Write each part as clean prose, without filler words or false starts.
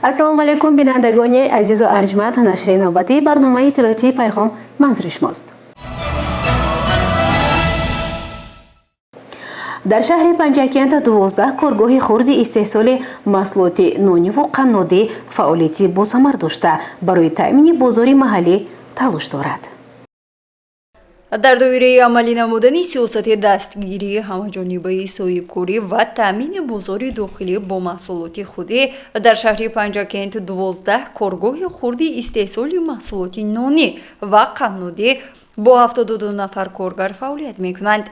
Ассалому алайкум, бинандагони азизу арҷманд. Нашри навбатии барномаи иттилоотии «Пайғом» манзури шумост. Дар шаҳри Панҷакент 12 коргоҳи хурди истеҳсоли маҳсулоти нониву қаннодӣ фаъолияти босамар дошта, барои таъмини бозори маҳаллӣ талош дорад. Дар доираи амалӣ намудани сиёсати дастгирии ҳамаҷонибаи соҳибкорӣ ва таъмини бозори дохилӣ бо маҳсулоти худӣ дар шаҳри Панҷакент 12 коргоҳи хурди истеҳсоли маҳсулоти нонӣ ва қаннодӣ бо 72 нафар коргар фаъолият мекунанд.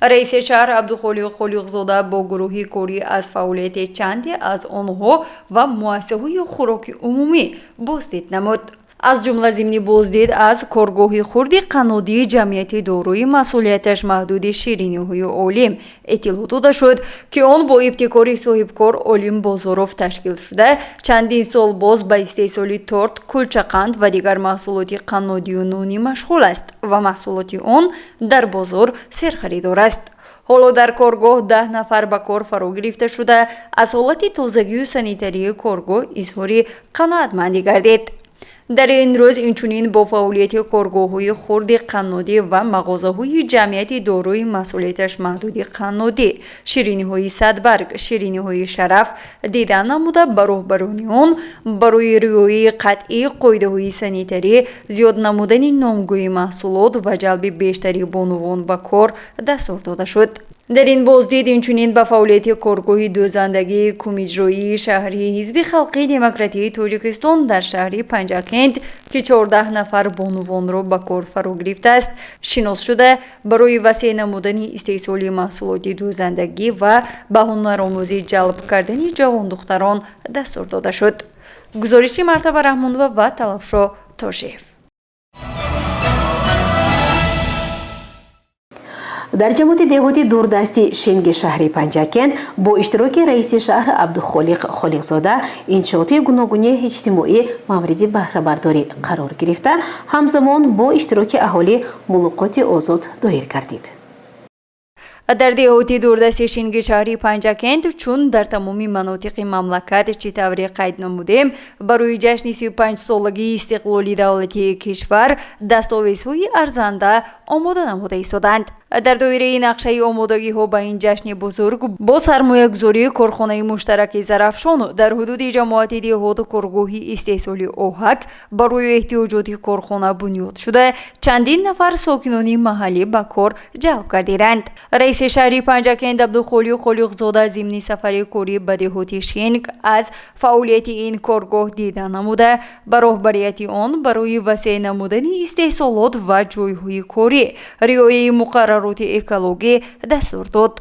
Раиси шаҳр Абдухолиқ Холиқзода бо гурӯҳи корӣ аз фаъолияти чанде аз онҳо ва муассисаҳои хӯроки умумӣ боздид намуд. Аз ҷумла зимни боздид аз коргоҳи хурди қаннодии ҷамъияти дорои масъулияташ маҳдуди «Шириниҳои Олим» иттилоъ дода шуд, ки он бо ибтикори соҳибкор Олим Бозоров ташкил шуда, чандин сол боз ба истеҳсоли торт, кулчақанд ва дигар маҳсулоти қаннодию нонӣ машғул аст ва маҳсулоти он дар бозор серхаридор аст. Ҳоло дар коргоҳ 10 нафар ба кор фаро гирифта шуда, аз ҳолати тозагию санитарии коргоҳ изҳори қаноатмандӣ гардид. Дар ин рӯз инчунин бо фаъолияти коргоҳҳои хурди қаннодӣ ва мағозаҳои ҷамъияти дорои масъулияташ маҳдуди қаннодӣ «Шириниҳои Садбарг», «Шириниҳои Шараф» дида намуда, ба роҳбарони он барои риояи қатъии қоидаҳои санитарӣ, зиёд намудани номгӯи маҳсулот ва ҷалби бештари бонувон ба кор дастур дода шуд. Дар ин боздид инчунин ба фаъолияти коргоҳи дӯзандагии кумиҷроии шаҳрии Ҳизби халқии демократии Тоҷикистон дар шаҳри Панҷакент, ки 14 нафар бонувонро ба кор фаро гирифтааст, шинос шуда, барои васеъ намудани истеҳсоли маҳсулоти дӯзандагӣ ва ба ҳунаромӯзӣ ҷалб кардани ҷавондухтарон дастур дода шуд. Гузориши Мартаба Раҳмонова ва Талабшо Тошиев. Дар ҷамоати деҳоти дурдасти Шенги шаҳри Панҷакент бо иштироки раиси шаҳр Абдухолиқ Холиқзода иншооти гуногуни иҷтимоӣ мавриди баҳрабардорӣ қарор гирифта, ҳамзамон бо иштироки аҳолӣ мулоқоти озод доир гардид. Дар деҳоти дурдасти Шинги шаҳри Панҷакент, чун дар тамоми манотиқи мамлакат, чӣ тавре қайд намудем, барои ҷашни 35-солагии истиқлоли давлатии кишвар дастовезҳои арзанда омода намуда истоданд. Дар доираи нақшаи омодагиҳо ба ин ҷашни бузург бо сармоягузории корхонаи муштараки «Зарафшон» дар ҳудуди ҷамоати деҳот коргоҳи истеҳсоли оҳак барои эҳтиёҷоти корхона бунёд шуда, чандин нафар сокинони маҳаллӣ ба кор ҷалб гардиданд. Раиси шаҳри Панҷакент Абдухолиқ Холиқзода зимни сафари корӣ ба деҳоти Шинг аз фаъолияти ин коргоҳ дида намуда, ба роҳбарияти он барои васеъ намудани истеҳсолот ва ҷойҳои корӣ, риояи муқаррароти экологӣ дастур дод.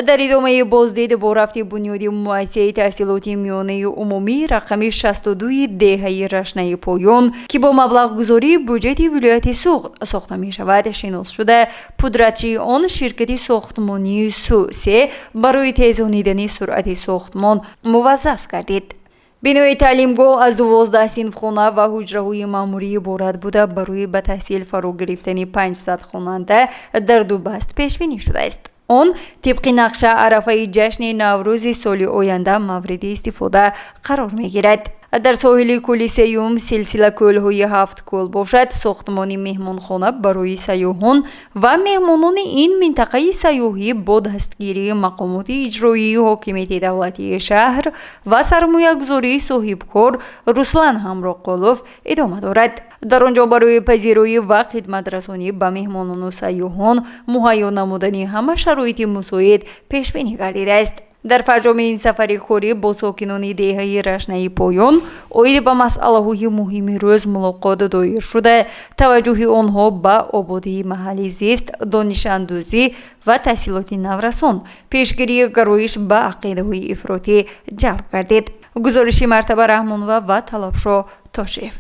Дар идомаи боздид бо рафти бунёди муассисаи таҳсилоти миёнаи умумӣ рақами 62 деҳаи Рашнаи Поён, ки бо маблағгузории буҷети вилояти Суғд сохта мешавад, шинос шуда, пудратчии он ширкати сохтмонии Су-се барои тезонидани суръати сохтмон муваззаф гардид. Бинои таълимгоҳ аз 12 синфхона ва ҳуҷраҳои маъмурӣ иборат буда, барои ба таҳсил фаро гирифтани 500 хонанда дар ду баст пешбинӣ шудааст. Он тибқи нақша арафаи ҷашни Наврӯзи соли оянда мавриди истифода қарор мегирад. Дар соҳили кӯли сеюм, силсила кӯлҳои ҳафт кӯл бошад, сохтмони меҳмонхона барои сайёҳон ва меҳмонони ин минтақаи сайёҳӣ бо дастгирии мақомоти иҷроии ҳокимияти давлатии шаҳр ва сармоягузории соҳибкор Руслан Ҳамроқулов идома дорад. Дар он ҷо барои пазироӣ ва хидматрасонӣ ба меҳмонону сайёҳон муҳайё намудани ҳама шароити мусоид пешбинӣ гардидааст. Дар фарҷоми ин сафари корӣ бо сокинони деҳаи Рашнаи Поён оид ба масъалаҳои муҳими рӯз мулоқот доир шуда, таваҷҷӯҳи онҳо ба ободии маҳалли зист, донишандӯзӣ ва таҳсилоти наврасон, пешгирии гароиш ба ақидаҳои ифротӣ ҷалб гардид. Гузориши Мартаба Раҳмонова ва Талабшо Тошиев.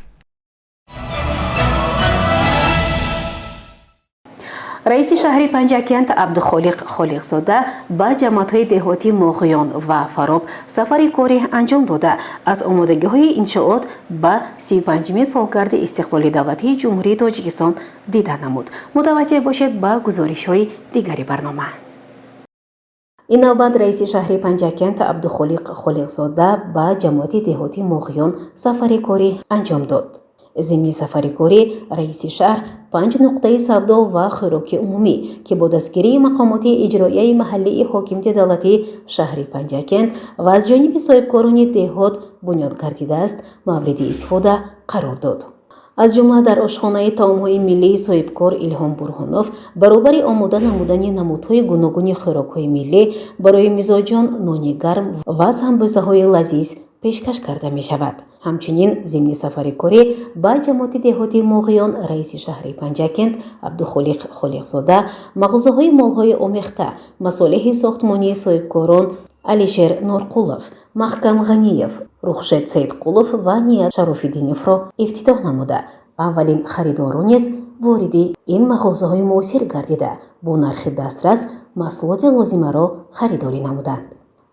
Раиси шаҳри Панҷакент Абдухолиқ Холиқзода ба ҷамоатҳои деҳоти Моғиён ва Фароб сафари корӣ анҷом дода, аз омодагиҳои иншоот ба 35-умин солгарди истиқлоли давлатии Ҷумҳурии Тоҷикистон дида намуд. Мутаваҷҷеҳ бошед ба гузоришҳои дигари барнома. Ин навбат раиси шаҳри Панҷакент Абдухолиқ Холиқзода ба ҷамоати деҳоти Моғиён сафари корӣ анҷом дод. Зимни сафари корӣ раиси шаҳр 5 нуқтаи савдо ва хӯроки умумӣ, ки бо дастгирии мақомоти иҷроияи маҳаллии ҳокимияти давлатии шаҳри Панҷакент ва аз ҷониби соҳибкорони деҳот бунёд гардидааст, мавриди истифода қарор дод. Аз ҷумла дар ошхонаи таомҳои миллии соҳибкор Илҳом Бурҳонов баробари омода намудани намудҳои гуногуни хӯрокҳои миллӣ барои мизоҷон нони гарм ва самбӯсаҳои лазиз пешкаш карда мешавад. Ҳамчунин зимни сафари корӣ ба ҷамоати деҳоти Моғиён раиси шаҳри Панҷакент Абдухолиқ Холиқзода мағозаҳои молҳои омехта, масолеҳи сохтмонии соҳибкорон Алишер Норқулов, Маҳкам Ғаниев, Рухшед Саидқулов ва Ният Шарофиддиновро ифтитоҳ намуда, аввалин харидорон низ вориди ин мағозаҳои муосир гардида, бо нархи дастрас маҳсулоти лозимаро харидорӣ намуданд.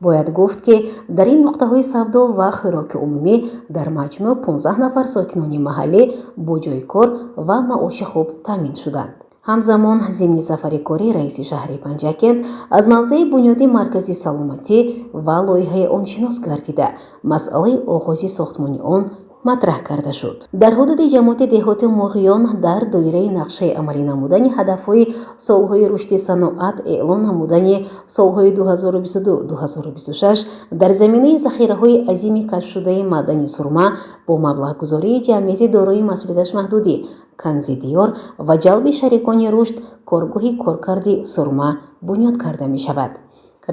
Бояд гуфт, ки дар ин нуқтаҳои савдо ва хӯроки умумӣ дар маҷмӯъ 15 нафар сокинони маҳаллӣ бо ҷойи кор ва маоши хуб таъмин шуданд. Ҳамзамон зимни сафари корӣ раиси шаҳри Панҷакент аз мавзеи бунёди маркази саломатӣ ва лоиҳаи он шинос гардида, масъалаи оғози сохтмони он матраҳ карда шуд. Дар ҳудуди ҷамоати деҳоти Моғиён дар доираи нақшаи амалӣ намудани ҳадафҳои солҳои рушди саноат эълон намудани солҳои 2022-2026 дар заминаи захираҳои азими кашфшудаи маъдани сурма бо маблағгузории ҷамъияти дорои масъулияташ маҳдудӣ Канзи Диёр ва ҷалби шарикони рушд коргоҳи коркарди сурма бунёд карда мешавад.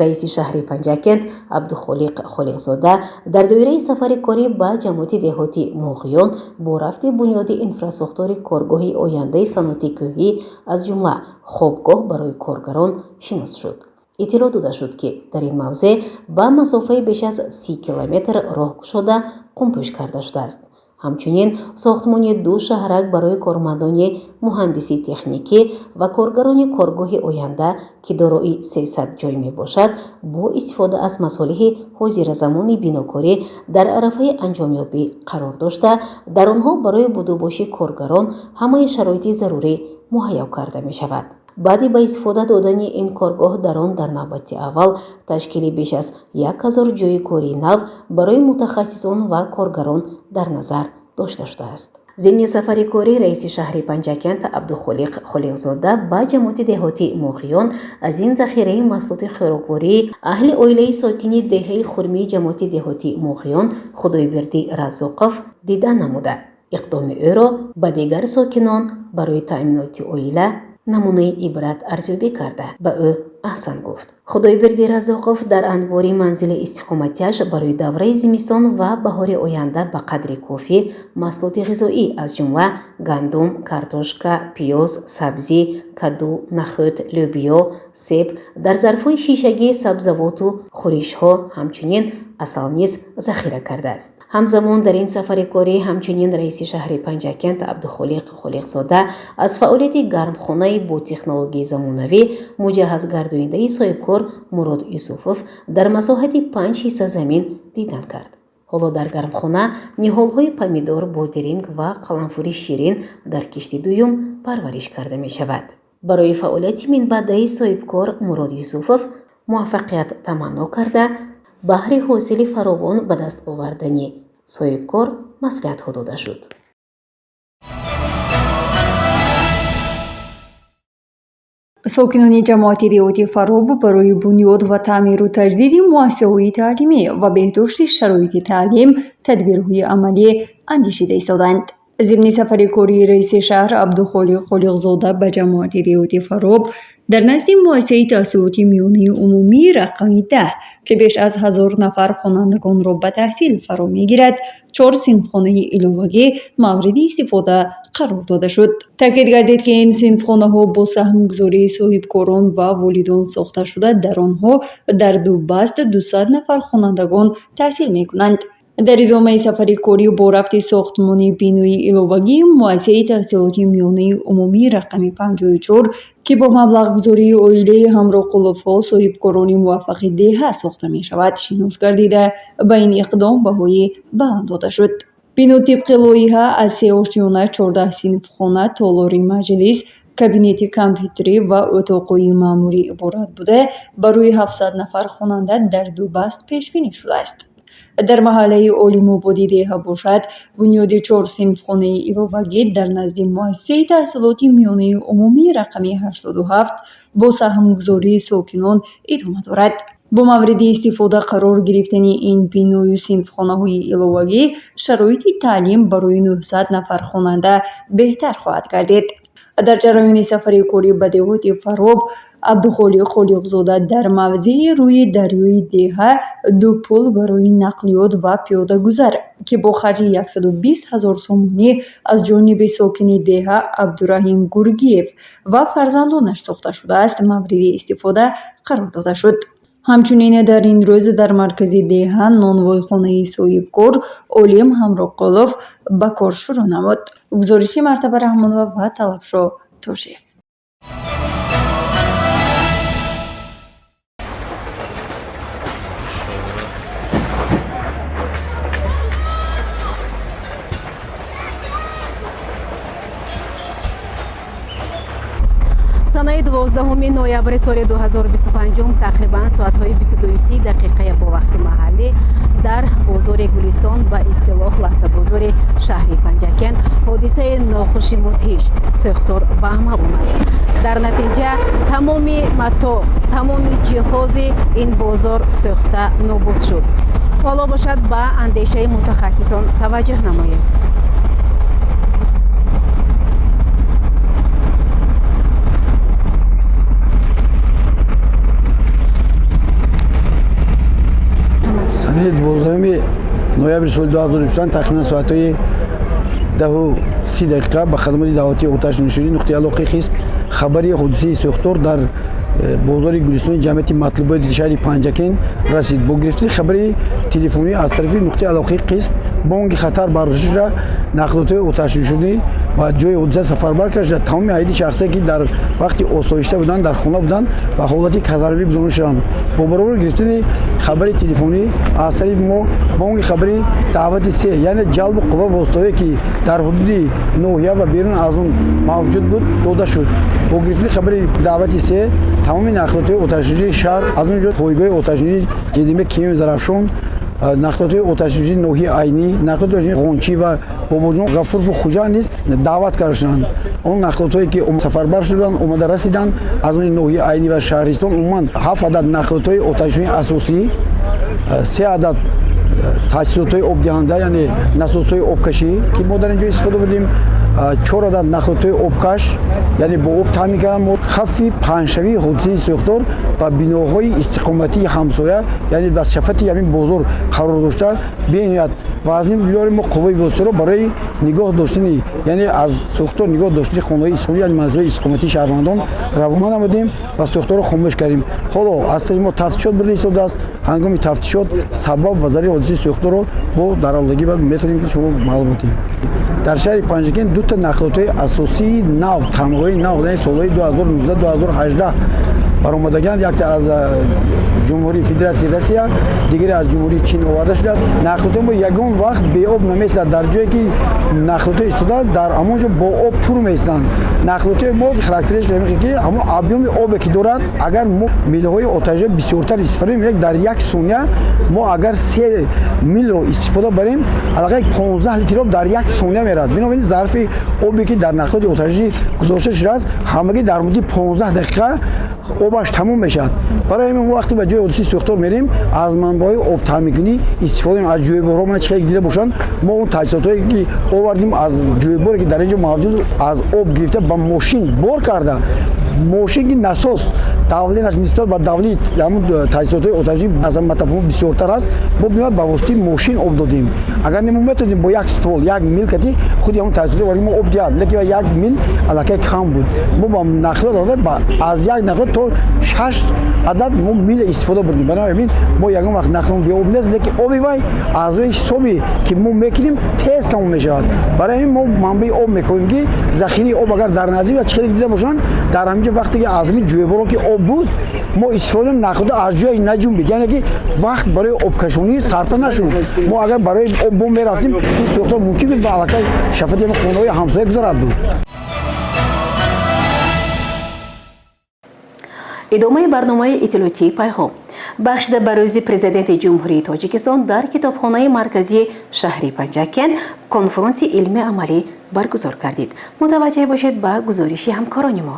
Раиси шаҳри Панҷакент Абдухолиқ Холиқзода дар доираи сафари корӣ ба ҷамоати деҳоти Моғиён бо рафти бунёди инфрасохтори коргоҳи ояндаи саноати кӯҳӣ, аз ҷумла хобгоҳ барои коргарон шинос шуд. Иттилоъ дода шуд, ки дар ин мавзеъ ба масофаи беш аз 30 километр роҳ кушода, қумпӯш карда шудааст. Ҳамчунин сохтмони 2 шаҳрак барои кормандони муҳандиси техникӣ ва коргарони коргоҳи оянда, ки дорои 300 ҷой мебошад, бо истифода аз масолеҳи ҳозиразамони бинокорӣ дар арафаи анҷомёбӣ қарор дошта, дар онҳо барои будубоши коргарон ҳамаи шароити зарурӣ муҳайё карда мешавад. Баъди ба истифода додани ин коргоҳ дар он дар навбати аввал ташкили беш аз 1000 ҷойи кории нав барои мутахассисон ва коргарон дар назар дошта шудааст. Зимни сафари корӣ раиси шаҳри Панҷакент Абдухолиқ Холиқзода ба ҷамоати деҳоти Моғиён аз ин захираи маҳсулоти хӯроквории аҳли оилаи сокини деҳаи Хурмии ҷамоати деҳоти Моғиён Худойбердӣ Разоқов дида намуда, иқдоми ӯро ба дигар сокинон барои таъминоти оила намунаи ибрат арзёбӣ карда, ба ӯ аҳсан гуфт. Худойбердӣ Разоқов дар анбори манзили истиқоматиаш барои давраи зимистон ва баҳори оянда ба қадри кофӣ маҳсулоти ғизоӣ, аз ҷумла гандум, картошка, пиёз, сабзӣ, каду, нахӯд, лӯбиё, себ дар зарфҳои шишагии сабзавоту хӯришҳо, ҳамчунин асал низ захира кардааст. Ҳамзамон дар ин сафари корӣ ҳамчунин раиси шаҳри Панҷакент Абдухолиқ Холиқзода аз фаъолияти гармхонаи бо технологияи замонавӣ муҷаҳҳаз гардонидаи соҳибкор Мурод Юсуфов дар масоҳати 5 ҳисса замин дидан кард. Ҳоло дар гармхона ниҳолҳои помидор, бодиринг ва қаламфури ширин дар кишти дуюм парвариш карда мешавад. Барои фаъолияти минбаъдаи соҳибкор Мурод Юсуфов муваффақият таманно карда, баҳри ҳосили фаровон ба даст овардани соҳибкор маслиҳатҳо дода шуд. Сокинони ҷамоати деҳоти Фароб барои бунёд ва таъмиру таҷдиди муассисаҳои таълимӣ ва беҳдошти шароити таълим тадбирҳои амалӣ андешида истоданд. Зимни сафари кории раиси шаҳр Абдухолиқ Холиқзода ба ҷамоати деҳоти Фароб дар назди муассисаи таҳсилоти миёнаи умумии рақами 10, ки беш аз 1000 нафар хонандагонро ба таҳсил фаро мегирад, 4 синфхонаи иловагӣ мавриди истифода қарор дода шуд. Таъкид гардид, ки ин синфхонаҳо бо саҳмгузории соҳибкорон ва волидон сохта шуда, дар онҳо дар ду баст 200 нафар хонандагон таҳсил мекунанд. Дар идомаи сафари корӣ бо рафти сохтмони бинои иловагии муассисаи таҳсилоти миёнаи умумии рақами 54, ки бо маблағгузории оилаи Ҳамроқуловҳо соҳибкорони муваффақи деҳа сохта мешавад, шинос гардида, ба ин иқдом баҳои баланд дода шуд. Бино тибқи лоиҳа аз се ошёна, 14 синфхона, толори маҷлис, Кабинети компютерӣ ва утоқҳои маъмурӣ иборат буда, барои 700 нафар хонанда дар ду баст пешбинӣ шудааст. Дар маҳаллаи Олимободи деҳа бошад, бунёди чор синфхонаи иловагӣ дар назди муассисаи таҳсилоти миёнаи умумии рақами 87 бо саҳмгузории сокинон идома дорад. Бо мавриди истифода қарор гирифтани ин биною синфхонаҳои иловагӣ, шароити таълим барои 900 нафар хонанда беҳтар хоҳад гардид. Дар ҷараёни сафари корӣ ба деҳоти Фароб, Абдухолиқ Холиқзода дар мавзеи рӯи дарёи деҳа ду пул барои нақлиёт ва пиёдагузар, ки бо харҷи 120 ҳазор сомонӣ аз ҷониби сокини деҳа Абдураҳим Гургиев ва фарзандонаш сохта шудааст, мавриди истифода қарор дода шуд. Ҳамчунин дар ин рӯз дар маркази деҳа нонвойхонаи соҳибкор Олим Ҳамроқулов ба кор шурӯъ намуд. Гузориши Мартаба Раҳмонова ва Талабшо Тошев. Санаи 12 ноябри соли 2025 тақрибан соатҳои 22:30 дақиқаи бо вақти маҳаллӣ дар бозори Гулистон, ба истилоҳ Лахтабозори шаҳри Панҷакент, ҳодисаи нохуши мудҳиш сӯхтор ба амал омад. Дар натиҷа тамоми матоъ, тамоми ҷиҳози ин бозор сӯхта нобуд шуд. Ҳоло бошад, ба андешаи мутахассисон таваҷҷӯҳ намоед. Санаи 12 ноябри соли 2025 тахминан соатҳои 10:30 дақиқа ба хадамоти давлатии оташнишонӣ нуқтаи алоқаи қисм хабари ҳодисаи сӯхтор дар бозори Гулистони ҷамъияти Матлуботи шаҳри Панҷакент расид. Бо гирифтани хабари телефонӣ аз тарафи нуқтаи алоқаи қисм бонги хатар бардошта шуда, нақлиётҳои оташнишонӣ ба ҷои ҳодиса сафарбар карда шуда, тамоми ҳайати шахсие, ки дар вақти осоишта буданд, дар хона буданд, ба ҳолати казармӣ гузаронда шуданд. Бо баробар гирифтани хабари телефонӣ аз тарафи мо бонги хабари даъвати се, яъне ҷалбу қувва воситаҳое, ки дар ҳудуди ноҳия ва берун аз он мавҷуд буд, дода шуд. Бо гирифтани хабари даъвати се тамоми нақлиётҳои оташнишонии шаҳр, аз он ҷо пойгоҳи оташнишонии ҷедиме Кимиёи Зарафшон, нақлиётҳои оташнишонии ноҳияи Айнӣ, нақлиёти оташнишонии Ғончӣ ва Бобоҷон Ғафурову Хуҷанд низ даъват карда шуданд. Он нақлиётҳое, ки сафарбар шуданд, омада расиданд аз он ноҳияи Айнӣ ва шаҳристон, умуман 7 адад нақлиётҳои оташнишонии асосӣ, 3 адад таҷҳизотҳои обдиҳанда, яъне насосҳои обкашӣ, ки мо дар ин ҷо истифода бурдем, 4 адад нақлиётҳои обкаш, яъне бо об таъмин кардан. Мо хавфи паҳншавии ҳодисаи сӯхтор ба биноҳои истиқоматии ҳамсоя, яъне ба шафати ҳамин бозор қарор дошта, бениҳоят вазнин билёрем. Мо қувваи воситаро барои нигоҳ доштани, яъне аз сӯхтор нигоҳ доштани хонаҳои истиқоматӣ, яъне манзилҳои истиқоматии шаҳрвандон равона намудем ва сӯхторро хомӯш кардем. Ҳоло аз тарафи мо тафтишот бурда истодааст. Ҳангоми тафтишот сабаб ва зарари ҳодисаи сӯхторро бо даралдагӣ метавонем, ки шумо маълумот диҳем. Дар шаҳри Панҷакент дута нақлиётҳои асосии нав, тамғаҳои нав, яъне солҳои 2019, 2018 баромадагианд, якта аз Ҷумҳурии Федератсияи Россия, дигаре аз Ҷумҳурии Чин оварда шудааст. Нақлиётҳои мо ягон вақт беоб намеистад. Дар ҷое ки нақлиётҳо истодаанд, дар ҳамон ҷо бо об пур меистанд. Нақлиётҳои мо характеристика мекунад, ки ҳамон объёми обе, ки дорад, агар мо милҳои оташро бисёртар истифода барем, дар як сония мо агар 3 милро истифода барем, аллакай 15 литр об дар як сония меравад. Бинобар ин зарфи обе, ки дар нақлиёти оташӣ гузошта шудааст, ҳамагӣ дар муддати 15 дақиқа обаш тамом мешавад. Барои ҳамин мо вақте ба ҷои ҳодисаи сӯхтор мерем, аз манбаъҳои обтаъминкунӣ истифода мекунем. Аз ҷӯйборҳо ман чӣ хеле дида бошанд, мо он таҷҳизотҳое, ки овардем, аз ҷӯйборе, ки дар ин ҷо мавҷуд, аз об гирифта ба мошин бор карда, мошин ки насос давленаш нисбат ба давлени ҳамун таҷҳизотҳои оташӣ аз мотопомп бисёртар аст, мо биёд ба воситаи мошин об додем. Агар не, мо метавонем бо як ствол, як мил кати худи ҳамун таҷҳизотҳои вари мо об диҳад, лекин як мил аллакай кам буд. Мо ба нақлиёт дода, аз як нақлиёт то 6 адад мо мил истифода бурдем. Барои ҳамин мо ягон вақт нақлиёт беоб нест, лекин оби вай аз рӯи ҳисобе, ки мо мекунем, тез тамом мешавад. Барои ҳамин мо манбаи об мекунем, ки захираи об агар дар наздик ва чӣ хеле дида бошанд, дар ҳамин ҷо вақте ки аз ҳамин ҷӯйборо ки об буд, мо истифода нақлиёт аз ҷое наҷунбид, яъне ки вақт барои обкашонӣ сарфа нашуд. Мо агар барои об бо мерафтем, ин сӯхтор мумкин буд ба аллакай шафати хонаҳои ҳамсоя гузарад буд. Идомаи барномаи иттилоотии «Пайғом» бахшида ба рӯзи Президенти Ҷумҳурии Тоҷикистон дар китобхонаи марказии шаҳри Панҷакент конфронси илми амалӣ баргузор гардид. Мутаваҷҷеҳ бошед ба гузориши ҳамкорони мо.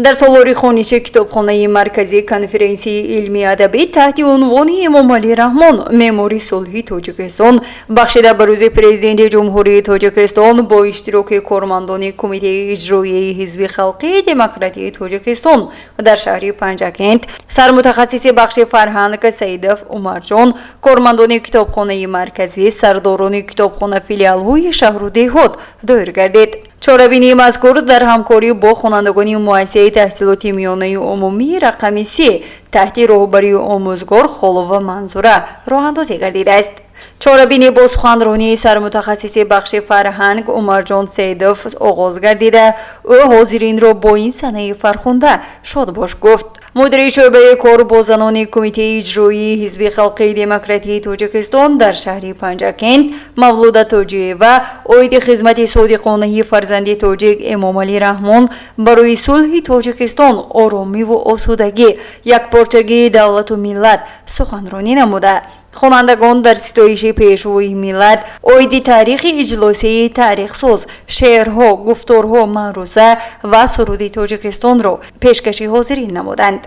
Дар толори хониши китобхонаи марказӣ конференсияи илмии адабӣ таҳти унвони «Эмомалӣ Раҳмон, меъмори сулҳи Тоҷикистон» бахшида ба рӯзи Президенти Ҷумҳурии Тоҷикистон бо иштироки кормандони Кумитаи иҷроияи Ҳизби халқии демократии Тоҷикистон дар шаҳри Панҷакент, сармутахассиси бахши фарҳанг Саидов Умарҷон, кормандони китобхонаи марказӣ, сардорони китобхона филиалҳои шаҳру деҳот доир гардид. Чорабинии мазкур дар ҳамкорӣ бо хонандагони муассисаи таҳсилоти миёнаи умумии рақами 3 таҳти роҳбарии омӯзгор Холова Манзура роҳандозӣ гардидааст. Чорабинӣ бо суханронии сармутахассиси бахши фарҳанг Умарҷон Саидов оғоз гардида, ӯ ҳозиринро бо ин санаи фархунда шодбош гуфт. Мудири шӯъбаи кор бо занони Кумитаи иҷроии Ҳизби халқии демократии Тоҷикистон дар шаҳри Панҷакент Мавлуда Тоҷиева оиди хизмати содиқонаи фарзанди тоҷик Эмомалӣ Раҳмон барои сулҳи Тоҷикистон, оромиву осудагӣ, якпорчагии давлату миллат суханронӣ намуда, хонандагон дар ситоиши пешвои миллат оиди таърихи иҷлосияи таърихсоз шеърҳо, гуфторҳо, маъруза ва суруди Тоҷикистонро пешкаши ҳозирин намуданд.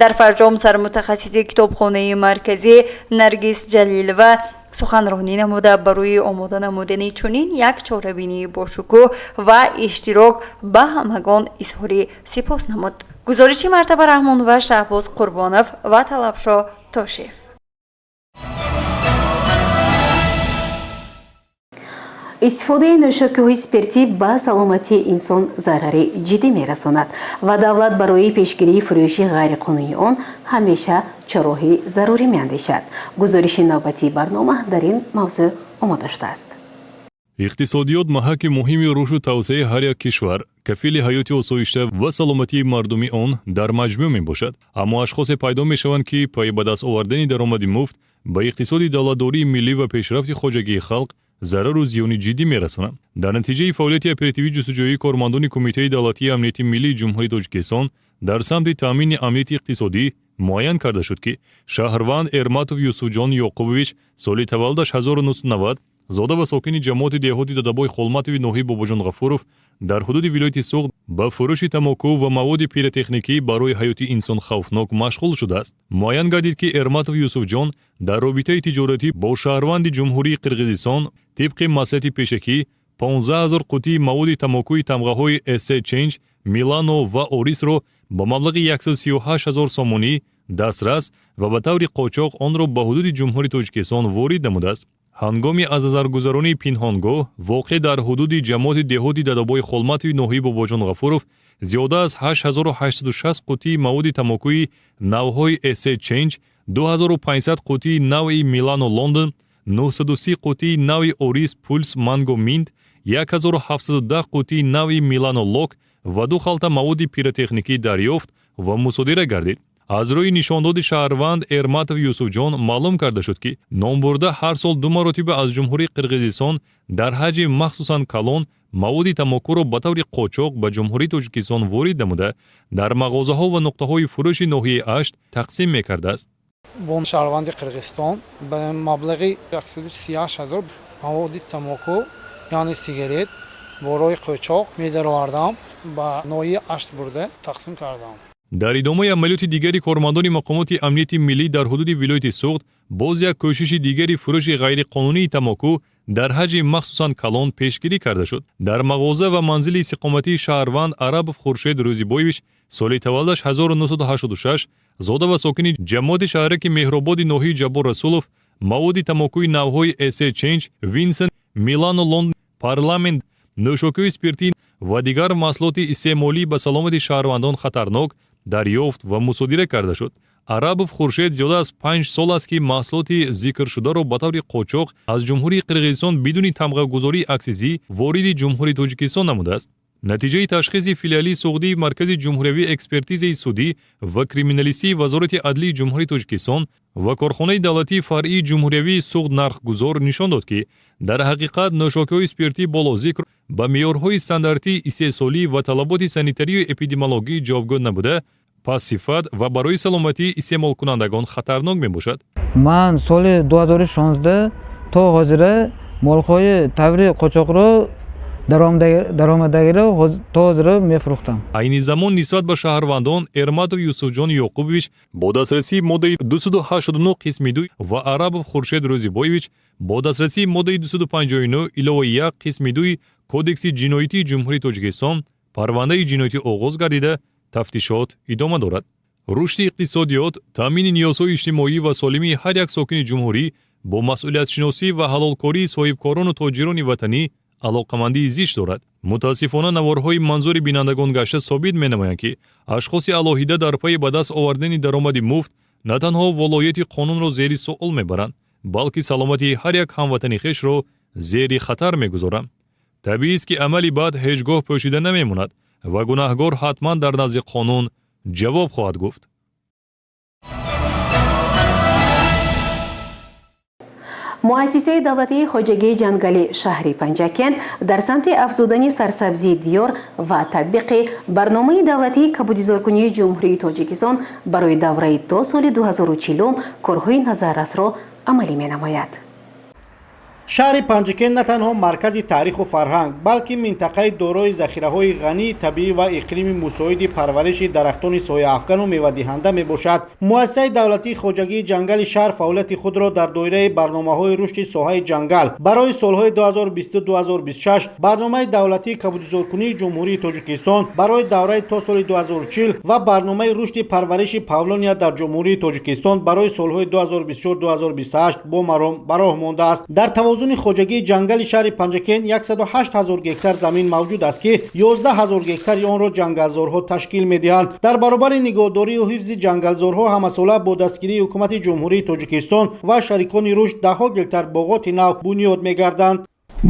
Дар фарҷом сармутахассиси китобхонаи марказӣ Наргиз Ҷалилова суханронӣ намуда, барои омода намудани чунин як чорабинии бошукӯҳ ва иштирок ба ҳамагон изҳори сипос намуд. Гузориши Мартаба Раҳмонова, Шаҳбоз Қурбонов ва Талабшо Тошев. Истифодаи нӯшокиҳои спиртӣ ба саломатии инсон зарари ҷиддӣ мерасонад ва давлат барои пешгирии фурӯши ғайриқонунии он ҳамеша чораҳои зарурӣ меандешад. Гузориши навбатии барнома дар ин мавзӯъ омода шудааст. Иқтисодиёт маҳаки муҳими рушду тавсеаи ҳар як кишвар, кафили ҳаёти осоишта ва саломатии мардуми он дар маҷмӯъ мебошад. Аммо ашхосе пайдо мешаванд, ки пайи ба даст овардани даромади муфт ба иқтисоди давлатдории миллӣ ва пешрафти хоҷагии халқ зарару зиёни ҷиддӣ мерасонанд. Дар натиҷаи фаъолияти оперативӣ ҷустуҷӯии кормандони Кумитаи давлатии амнияти миллии Ҷумҳурии Тоҷикистон дар самти таъмини амнияти иқтисодӣ муайян карда шуд, ки шаҳрванд Эрматов Юсуфҷон Ёқубович, соли таваллудаш 1990, зода ва сокини ҷамоати деҳоти Дадабой Холматови ноҳияи Бобоҷон Ғафуров дар ҳудуди вилояти Суғд ба фурӯши тамоку ва маводи пиротехникӣ барои ҳаёти инсон хавфнок машғул шудааст. Муайян гардид, ки Эрматов Юсуфҷон дар робитаи тиҷоратӣ бо шаҳрванди Ҷумҳурии Қирғизистон тибқи маслиҳати пешакӣ 15 000 қутии маводи тамокуи тамғаҳои Эсе Ченҷ, Милано ва Орисро ба маблағи 138 000 сомонӣ дастрас ва ба таври қочоқ онро ба ҳудуди Ҷумҳурии Тоҷикистон ворид намудааст. Ҳангоми аз назаргузаронии пинҳонгоҳ воқеъ дар ҳудуди ҷамоати деҳоти Дадобои Холматови ноҳияи Бобоҷон Ғафуров зиёда аз 8860 қутии маводи тамокуи навъҳои Эсе Ченҷ, 2500 қутии навъи Милано Лондон, 930 қутии навъи Орис Пулс Манго Минт, 1710 қутии навъи Милано Лок ва ду халта маводи пиротехникӣ дарёфт ва мусодира гардид. Аз рӯи нишондоди шаҳрванд Эрматов Юсуфҷон маълум карда шуд, ки номбурда ҳар сол ду маротиба аз Ҷумҳурии Қирғизистон дар ҳаҷми махсусан калон маводи тамокуро ба таври қочоқ ба Ҷумҳурии Тоҷикистон ворид намуда, дар мағозаҳо ва нуқтаҳои фурӯши ноҳияи Ашт тақсим мекардааст. Бо шаҳрванди Қирғизистон ба маблағи 138 ҳазор маводи тамоку, яъне сигарет, бо роҳи қочоқ медаровардам, ба ноҳияи Ашт бурда тақсим кардам. Дар идомаи амалиёти дигари кормандони мақомоти амнияти миллӣ дар ҳудуди вилояти Суғд боз як кӯшиши дигари фурӯши ғайриқонунии тамоку дар ҳаҷми махсусан калон пешгирӣ карда шуд. Дар мағоза ва манзили истиқоматии шаҳрванд Арабов Хуршед Рӯзибоевич, соли таваллудаш 1986, зода ва сокини ҷамоати шаҳраки Меҳрободи ноҳияи Ҷаббор Расулов, маводи тамокуи навъҳои Эсе Ченҷ, Винсон, Милано, Лонд, Парламент, нӯшокиҳои спиртӣ ва дигар маҳсулоти истеъмолӣ ба саломати шаҳрвандон хатарнок дарёфт ва мусодира карда шуд. Арабов Хуршед зиёда аз 5 сол аст, ки маҳсулоти зикршударо ба таври қочоқ аз Ҷумҳурии Қирғизистон бидуни тамғагузории аксизӣ вориди Ҷумҳурии Тоҷикистон намудааст. Натиҷаи ташхиси филиалии суғдии Маркази ҷумҳуриявии экспертизаи судӣ ва криминалистии Вазорати адлии Ҷумҳурии Тоҷикистон ва корхонаи давлатии фаръии ҷумҳуриявии Суғд нархгузор нишон дод, ки дар ҳақиқат нӯшокиҳои спиртӣ болозикр ба меъёрҳои стандартии истеҳсолӣ ва талаботи санитарию эпидемиологӣ ҷавобгӯ набуда, пастсифат ва барои саломатии истеъмолкунандагон хатарнок мебошад. Ман соли 2016 то ҳозира молҳои таври қочоқро даромадагиро то ҳозира мефурӯхтам. Айни замон нисбат ба шаҳрвандон Эрматов Юсуфҷон Ёқубович бо дастрасии моддаи 289 қисми 2 ва Арабов Хуршед Рӯзибоевич бо дастрасии моддаи 259 иловаи 1 қисми 2 Кодекси ҷиноятии Ҷумҳурии Тоҷикистон парвандаи ҷиноятӣ оғоз гардида, тафтишот идома дорад. Рушди иқтисодиёт, таъмини ниёзҳои иҷтимоӣ ва солимии ҳар як сокини ҷумҳурӣ бо масъулиятшиносӣ ва ҳалолкории соҳибкорону тоҷирони ватанӣ алоқамандии зич дорад. Мутаассифона, наворҳои манзури бинандагон гашта собит менамоянд, ки ашхоси алоҳида дар пайи ба даст овардани даромади муфт на танҳо волоияти қонунро зери суол мебаранд, балки саломатии ҳар як ҳамватани хешро зери хатар мегузоранд. Табиист, ки амали бад ҳеҷ гоҳ пӯшида намемонад ва гунаҳгор ҳатман дар назди қонун ҷавоб хоҳад гуфт. Муассисаи давлатии хоҷагии ҷангали шаҳри Панҷакент дар самти афзудани сарсабзии диёр ва татбиқи барномаи давлатии кабудизоркунии Ҷумҳурии Тоҷикистон барои давраи то соли 2040 корҳои назаррасро амалӣ менамояд. Шаҳри Панҷакент на танҳо маркази таъриху фарҳанг, балки минтақаи дорои захираҳои ғании табиӣ ва иқлими мусоиди парвариши дарахтони сояафгану мевадиҳанда мебошад. Муассисаи давлатии хоҷагии ҷангали шаҳр фаъолияти худро дар доираи барномаҳои рушди соҳаи ҷангал барои солҳои 2022-2026, барномаи давлатии кабудизоркунии Ҷумҳурии Тоҷикистон барои давраи то соли 2040 ва барномаи рушди парвариши павлония дар Ҷумҳурии Тоҷикистон барои солҳои 2024-2028 бо маром ба роҳ мондааст. Дар тавозуни хоҷагии ҷангали шаҳри Панҷакент 108 ҳазор гектар замин мавҷуд аст, ки 11 ҳазор гектари онро ҷангалзорҳо ташкил медиҳанд. Дар баробари нигоҳдорию ҳифзи ҷангалзорҳо ҳамасола бо дастгирии ҳукумати Ҷумҳурии Тоҷикистон ва шарикони рушд даҳҳо гектар боғоти нав бунёд мегарданд.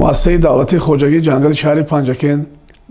Муассисаи давлатии хоҷагии ҷангали шаҳри Панҷакент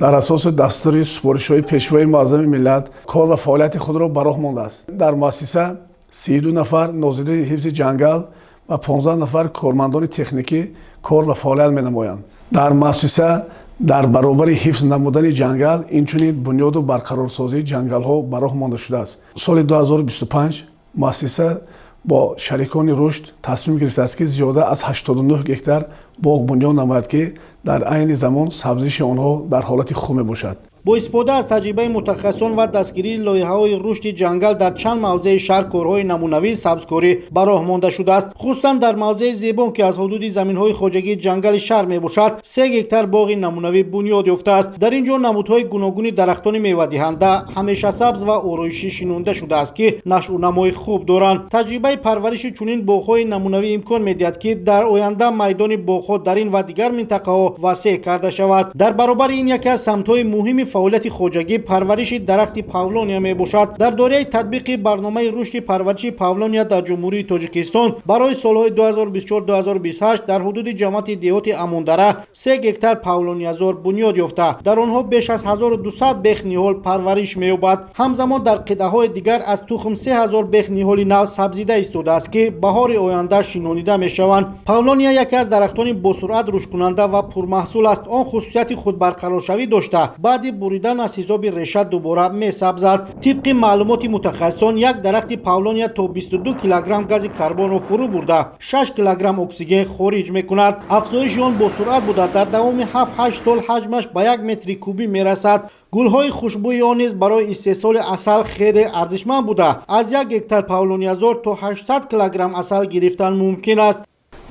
дар асоси дастури супоришҳои Пешвои муаззами миллат кор ва фаъолияти худро ба роҳ мондааст. Дар муассиса 32 нафар нозири ҳифзи ҷангал ва 15 нафар кормандони техникӣ кор ва фаъолият менамоянд. Дар муассиса дар баробари ҳифз намудани ҷангал инчунин бунёду барқарорсозии ҷангалҳо ба роҳ монда шудааст. Соли 2025 муассиса бо шарикони рушд тасмим гирифтааст, ки зиёда аз 89 гектар боғ бунёд намояд, ки дар айни замон сабзиши онҳо дар ҳолати хуб мебошад. Бо истифода аз таҷрибаи мутахассисон ва дастгирии лоиҳаҳои рушди ҷангал дар чанд мавзеи шаҳр корҳои намунавии сабзкорӣ ба роҳ монда шудааст. Хусусан дар мавзеи Зебон, ки аз ҳудуди заминҳои хоҷагии ҷангали шаҳр мебошад, 3 гектар боғи намунавӣ бунёд ёфтааст. Дар ин ҷо намудҳои гуногуни дарахтони мевадиҳанда, ҳамешасабз ва ороишӣ шинонда шудааст, ки нашъунамои хуб доранд. Таҷрибаи парвариши чунин боғҳои намунавӣ имкон медиҳад, ки дар оянда майдони боғҳо дар ин ва дигар минтақаҳо васеъ карда шавад. Дар баробари ин, яке аз самтҳои муҳими фаъолияти хоҷагӣ парвариши дарахти павлония мебошад. Дар доираи татбиқи барномаи рушди парвариши павлония дар Ҷумҳурии Тоҷикистон барои солҳои 2024-2028 дар ҳудуди ҷамоати деҳоти Амондара 3 гектар павлониязор бунёд ёфта, дар онҳо беш аз 1200 бех ниҳол парвариш меёбад. Ҳамзамон дар қитъаҳои дигар аз тухм 3000 бех ниҳоли нав сабзида истодааст, ки баҳори оянда шинонида мешаванд. Павлония яке аз дарахтони босуръат рушдкунанда ва пурмаҳсул аст. Он хусусияти худбарқароршавӣ дошта, баъди буридан аз ҳисоби реша дубора месабзад. Тибқи маълумоти мутахассисон, як дарахти павлония то 22 килограмм гази карбонро фурӯ бурда, 6 килограмм оксиген хориҷ мекунад. Афзоиши он босуръат буда, дар давоми 7-8 сол ҳаҷмаш ба 1 метри кубӣ мерасад. Гулҳои хушбӯи он низ барои истеҳсоли асал хеле арзишманд буда, аз 1 гектар павлониязор то 800 килограмм асал гирифтан мумкин аст.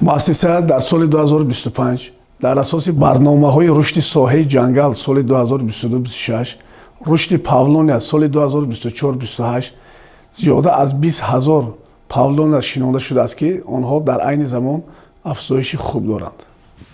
Муассиса дар соли 2025 дар асоси барномаҳои рушди соҳаи ҷангал соли 2022-26, рушди павлония соли 2024-28 зиёда аз 20 ҳазор павлония шинонда шудааст, ки онҳо дар айни замон афзоиши хуб доранд.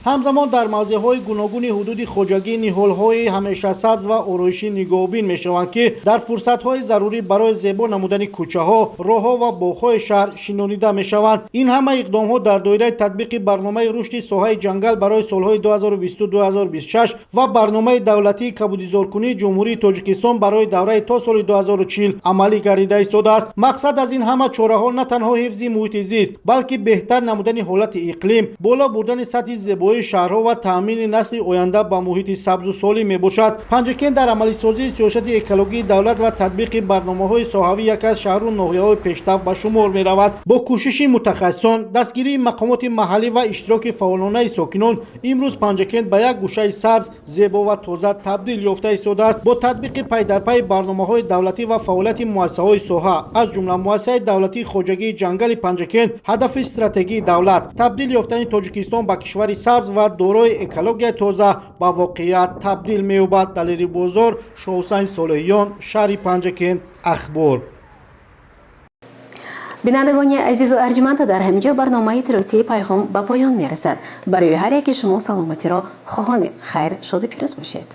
Ҳамзамон дар мавзеъҳои гуногуни ҳудуди хоҷагӣ ниҳолҳои ҳамешасабз ва ороишӣ нигоҳубин мешаванд, ки дар фурсатҳои зарурӣ барои зебо намудани кӯчаҳо, роҳҳо ва боғҳои шаҳр шинонида мешаванд. Ин ҳама иқдомҳо дар доираи татбиқи барномаи рушди соҳаи ҷангал барои солҳои 2022-2026 ва барномаи давлатии кабудизоркунии Ҷумҳурии Тоҷикистон барои давраи то соли 2040 амалӣ гардида истодааст. Мақсад аз ин ҳама чораҳо на танҳо ҳифзи муҳити зист, балки беҳтар намудани ҳолати иқлим, боло бурдани сатҳи зебоии шаҳрҳо ва таъмини насли оянда ба муҳити сабзу солим мебошад. Панҷакент дар амалисозии сиёсати экологии давлат ва татбиқи барномаҳои соҳавӣ яке аз шаҳру ноҳияҳои пешсаф ба шумор меравад. Бо кӯшиши мутахассисон, дастгирии мақомоти маҳаллӣ ва иштироки фаъолонаи сокинон имрӯз Панҷакент ба як гӯшаи сабз, зебо ва тоза табдил ёфта истодааст. Бо татбиқи пайдарпайи барномаҳои давлатӣ ва фаъолияти муассисаҳои соҳа, аз ҷумла Муассисаи давлатии хоҷагии ҷангали Панҷакент, ҳадафи стратегии давлат, табдил ёфтани Тоҷикистон ба кишвари сабз ва дорои экологияи тоза, ба воқеият табдил меёбад. Далери Бозор, Шоҳусайн Солеҳиён, шаҳри Панҷакент, Ахбор. Бинандагони азизу арҷманд, дар ҳамин ҷо барномаи иттилоотии Пайғом ба поён мерасад. Барои ҳар яке шумо саломатиро хоҳонем. Хайр, шоду пирӯз бошед.